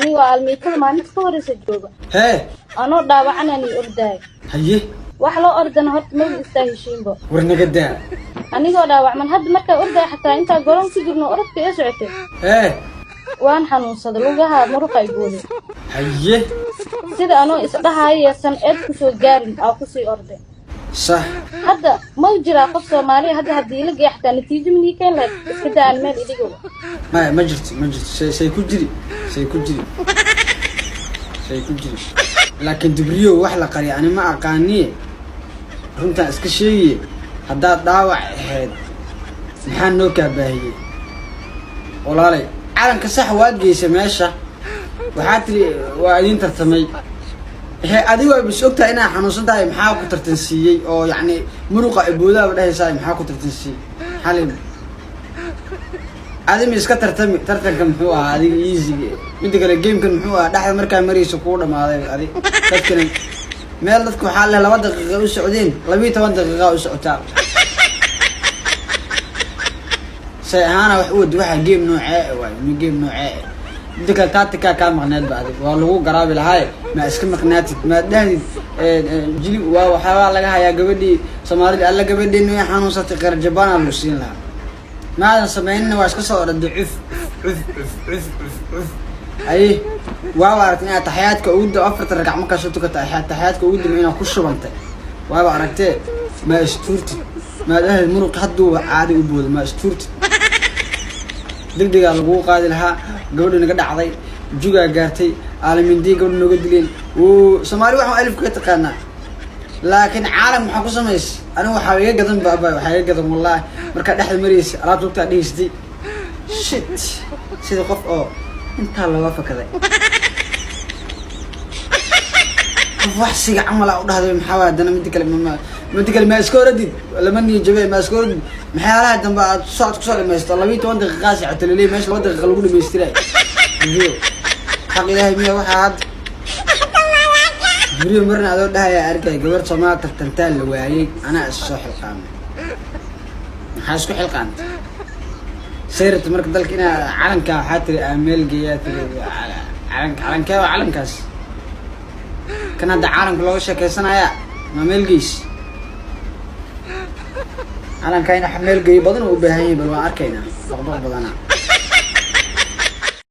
Anigoo aalmiitada maalinta ka horeysa jooga, hee, anoo dhaawacanaan ii ordaay. Haye. Wax loo ordana horta maba istaaheshiinba. War naga daa. Anigoo dhaawacman hadda markaa ordaya, xataa intaa garoon ku jirno orodka ee socotay, hee, waan xanuunsaday, lugaha muruqa ay gooday. Haye. Sida anoo isdhahaayeesan eed kusoo gaarin aa kusii orday. Sax. Hadda ma jiraa qof Soomaaliya hadda haddii la geeya xataa natiijo minii keen lahayd? Iska daa aan meel idhigoba. Maya, ma jirto, ma jirto. Say ku jiri, say ku jiri, say ku jiri. Laakiin Dubriyo, wax la qariya ani ma aqaaniye, runtaan iska sheegiye. Haddaad dhaawac ahayd, maxaa noo kaa baahiyey, walaalay? Calanka sax waad geysa meesha, waxaa tiri waa idiin tartamay. He, adigo ay bas ogtahay inaa xanuunsan tahay, maxaa ku tartan siiyey? Oo yacni muruqa iboodaaba dhehaysaa, maxaa ku tartan siiyey? Xalim, adi ma iska tartami? Tartanka muxuu ahaa adiga? Easy. Midda kale, gamekan muxuu ahaa? Dhexda markaa maraysa kuu dhamaaday adi. Dadkana meel dadka waxaa leh 2 daqiiqa u socdeen, 12 daqiiqa u socotaa. Say ahaana wax u wadi, waxaa game noocee waay? Ma game noocee? Midda kale, taatikaa kaa maqneed ba adig waa lagu garaabi lahaaye. Ma iska maqnaatid? Ma dhahdid jilib waa waxyaabaa laga hayaa gabadhii Soomaalida alla gabadheeni way xanuunsatay, qeer Jabaana lagu siin lahaa. Maadan sameynina, waa iska soo orday, cuf cuf cuf cuf cuf cuf. Aye, waaba aragtay inaad taxyaadka ugu da afarta ragc markaa soo tukata, taxyaadka ugu damba inaad ku shubantay. Waaba aragtee, ma istuurtid? Maa dhahdid muruq hadduu caadi u boodo? Ma istuurtid? Degdegaa laguu qaadi lahaa. Gabadha naga dhacday, jugaa gaartay, aalamindii gabadha nooga dileen. Wuu Soomaali waxaan alif kaga taqaanaa, laakiin caalam maxaa ku samaysay? Anigu waxaa iga gadan ba aba, waxaa iga gadan wallahi markaa dhexda maraysa alaabta lugtaa dhihaysatay, shit, sida qof oo intaa looga fakaday, qof wax siga camal aa u dhahday. Maxaa waay haddana? Midda kale, midda kale, ma iska oradid? Lama niyo jabe, ma iska oradid? Maxyaalaha dambe aad socod kusoo dhamaysto, 12 daqiiqaa socoto laleeyahay, meesha 2 daqiiqa lagu dhamaystirayo. Video xaq Ilaahay miya waxaa hadda guryo marna adoo dhahaya arkay gabar Soomaali tartantaa la waayey, anaa is soo xilqaamay. Maxaa isku xilqaantay sayrata marka dalka inaa calanka waxaa tiri aa meel geeyaa tiri calanka? Calankee waa calankaas kan hadda caalamka looga sheekeysanaya? Ma meel geys calanka? In wax meel geeyo badan uu u baahan yahay, bal waan arkaynaa. Baqbaq badanaa.